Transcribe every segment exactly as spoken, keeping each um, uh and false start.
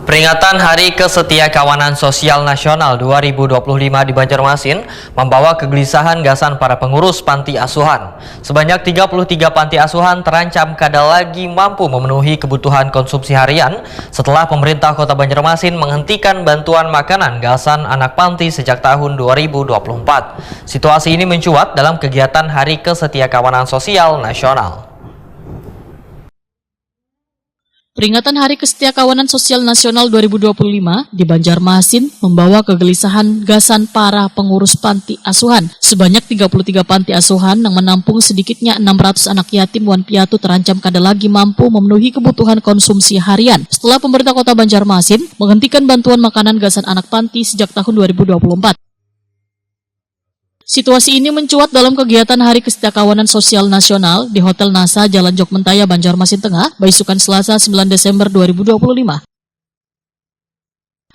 Peringatan Hari Kesetia Kawanan Sosial Nasional dua ribu dua puluh lima di Banjarmasin membawa kegelisahan gasan para pengurus panti asuhan. Sebanyak tiga puluh tiga panti asuhan terancam kada lagi mampu memenuhi kebutuhan konsumsi harian setelah pemerintah Kota Banjarmasin menghentikan bantuan makanan gasan anak panti sejak tahun dua ribu dua puluh empat. Situasi ini mencuat dalam kegiatan Hari Kesetia Kawanan Sosial Nasional. Peringatan Hari Kesetia Kawanan Sosial Nasional dua ribu dua puluh lima di Banjarmasin membawa kegelisahan gasan para pengurus panti asuhan. Sebanyak tiga puluh tiga panti asuhan yang menampung sedikitnya enam ratus anak yatim wan piatu terancam kada lagi mampu memenuhi kebutuhan konsumsi harian setelah pemerintah Kota Banjarmasin menghentikan bantuan makanan gasan anak panti sejak tahun dua ribu dua puluh empat. Situasi ini mencuat dalam kegiatan Hari Kesetiakawanan Sosial Nasional di Hotel Nasa, Jalan Jok Mentaya, Banjarmasin Tengah, baisukan Selasa, sembilan Desember dua ribu dua puluh lima.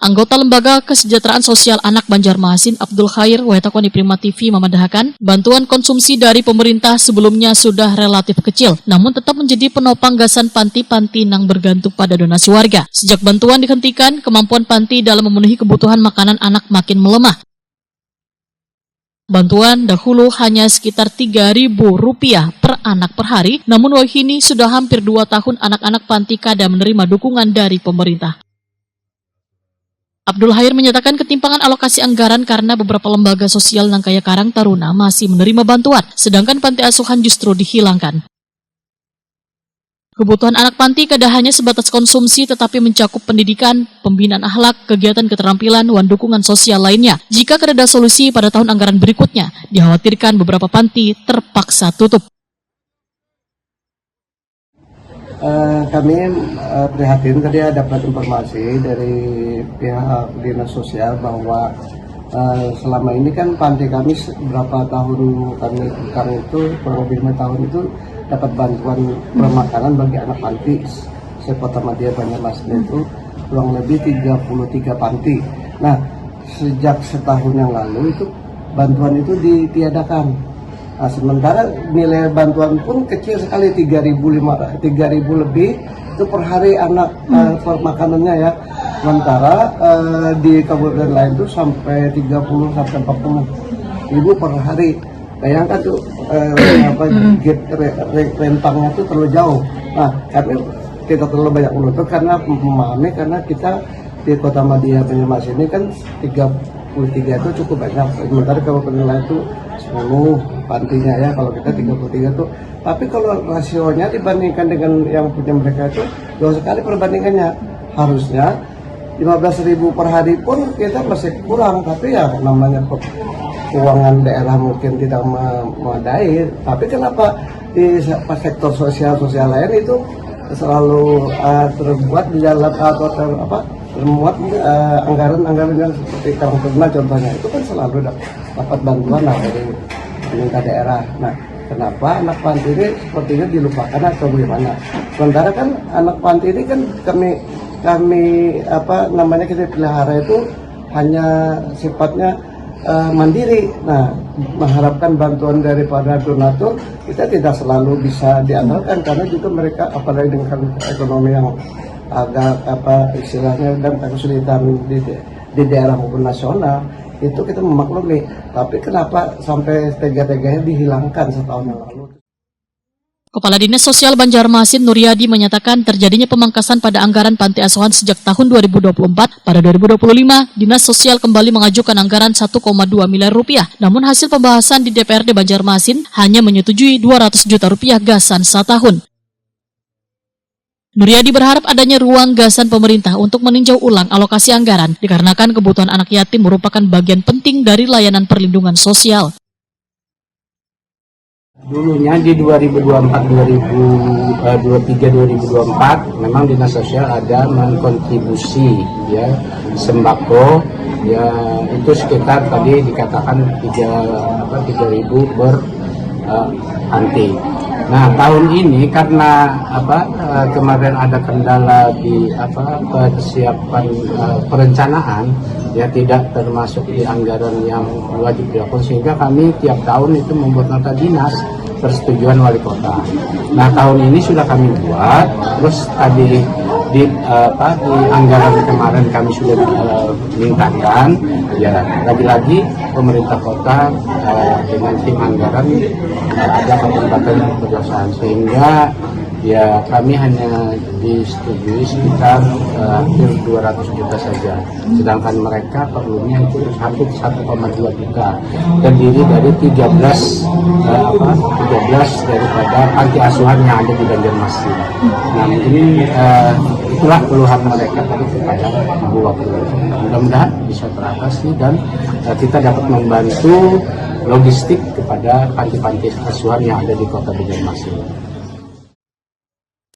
Anggota Lembaga Kesejahteraan Sosial Anak Banjarmasin, Abdul Khair, wetakon di Prima T V, mamadahakan, bantuan konsumsi dari pemerintah sebelumnya sudah relatif kecil, namun tetap menjadi penopang gasan panti-panti nang bergantung pada donasi warga. Sejak bantuan dihentikan, kemampuan panti dalam memenuhi kebutuhan makanan anak makin melemah. Bantuan dahulu hanya sekitar tiga ribu rupiah per anak per hari, namun wahini sudah hampir dua tahun anak-anak panti kada menerima dukungan dari pemerintah. Abdul Hair menyatakan ketimpangan alokasi anggaran karena beberapa lembaga sosial nang kaya Karang Taruna masih menerima bantuan, sedangkan panti asuhan justru dihilangkan. Kebutuhan anak panti kada hanya sebatas konsumsi tetapi mencakup pendidikan, pembinaan akhlak, kegiatan keterampilan, wan dukungan sosial lainnya. Jika kada ada solusi, pada tahun anggaran berikutnya, dikhawatirkan beberapa panti terpaksa tutup. Eh, kami eh, prihatin tadi ya dapat informasi dari pihak dinas sosial bahwa eh, selama ini kan panti kami se- berapa tahun kami buka itu kurang lebih lima tahun itu dapat bantuan permakanan bagi anak panti se-, se-Kota Madya Banjarmasin itu kurang lebih tiga puluh tiga panti. Nah, sejak setahun yang lalu itu bantuan itu ditiadakan. Nah, sementara nilai bantuan pun kecil sekali, tiga ribu lima ratus, tiga ribu lebih itu per hari anak eh, per makanannya ya. Sementara eh, di kabupaten lain itu sampai tiga puluh sampai empat puluh ribu per hari. Bayangkan tuh eh, apa gap re- re- rentangnya tuh terlalu jauh. Nah, kami tidak terlalu banyak menuntut karena memahami karena kita di Kota Madya Banjarmasin ini kan tiga puluh tiga itu cukup banyak. Sementara kabupaten lain itu sepuluh pantinya ya, kalau kita tiga puluh tiga itu. Tapi kalau rasionya dibandingkan dengan yang punya mereka itu jauh sekali perbandingannya. Harusnya lima belas ribu per hari pun kita masih kurang, tapi ya namanya pe- keuangan daerah mungkin tidak me- memadai. Tapi kenapa di se- pas sektor sosial sosial lain itu selalu eh, terbuat di dalam atau ter, apa termuat eh, anggaran-anggaran yang seperti Karang Taruna contohnya itu kan selalu dap- dapat bantuan lah dari pemerintah daerah. Nah, kenapa anak panti ini sepertinya dilupakan atau bagaimana? Sementara kan anak panti ini kan kami kami apa namanya kita pelihara itu hanya sifatnya eh, mandiri. Nah, mengharapkan bantuan daripada donatur kita tidak selalu bisa diandalkan karena juga mereka apalagi dengan ekonomi yang agak apa istilahnya dan kesulitan di di daerah maupun nasional itu kita memaklumi. Tapi kenapa sampai tega-teganya dihilangkan setahun yang lalu? Kepala Dinas Sosial Banjarmasin Nuryadi menyatakan terjadinya pemangkasan pada anggaran panti asuhan sejak tahun dua ribu dua puluh empat. Pada dua ribu dua puluh lima, Dinas Sosial kembali mengajukan anggaran satu koma dua miliar rupiah. Namun hasil pembahasan di D P R D Banjarmasin hanya menyetujui dua ratus juta rupiah gasan satahun. Nuryadi berharap adanya ruang gasan pemerintah untuk meninjau ulang alokasi anggaran dikarenakan kebutuhan anak yatim merupakan bagian penting dari layanan perlindungan sosial. Dulunya di dua ribu dua puluh empat dua ribu eh, dua puluh tiga dua ribu dua puluh empat memang dinas sosial ada mengkontribusi ya sembako ya itu sekitar tadi dikatakan tiga apa tiga ribu per eh, panti. Nah, tahun ini karena apa eh, kemarin ada kendala di apa persiapan eh, perencanaan ya tidak termasuk di anggaran yang wajib dilakukan sehingga kami tiap tahun itu membuat nota dinas persetujuan wali kota. Nah, tahun ini sudah kami buat, terus tadi Di, eh, apa, di anggaran kemarin kami sudah, eh, mintakan, ya, lagi-lagi pemerintah kota, eh, dengan tim anggaran, eh, ada kabupaten perbasaan, sehingga, ya, kami hanya disetujui sekitar, eh, hampir dua ratus juta saja, sedangkan mereka perlunya itu hampir satu koma dua juta, terdiri dari tiga belas, eh, apa, tiga belas daripada panti asuhan yang ada di Banjarmasin. Nah, mungkin, eh, itulah keluhan mereka tadi kepada Ibu Wakil Wali Kota. Mudah-mudahan bisa teratasi dan, eh, kita dapat membantu logistik kepada panti-panti asuhan yang ada di Kota Banjarmasin.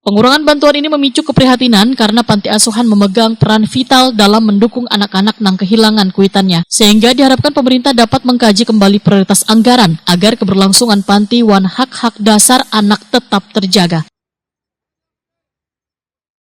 Pengurangan bantuan ini memicu keprihatinan karena panti asuhan memegang peran vital dalam mendukung anak-anak nang kehilangan kuitannya, sehingga diharapkan pemerintah dapat mengkaji kembali prioritas anggaran agar keberlangsungan panti wan hak-hak dasar anak tetap terjaga.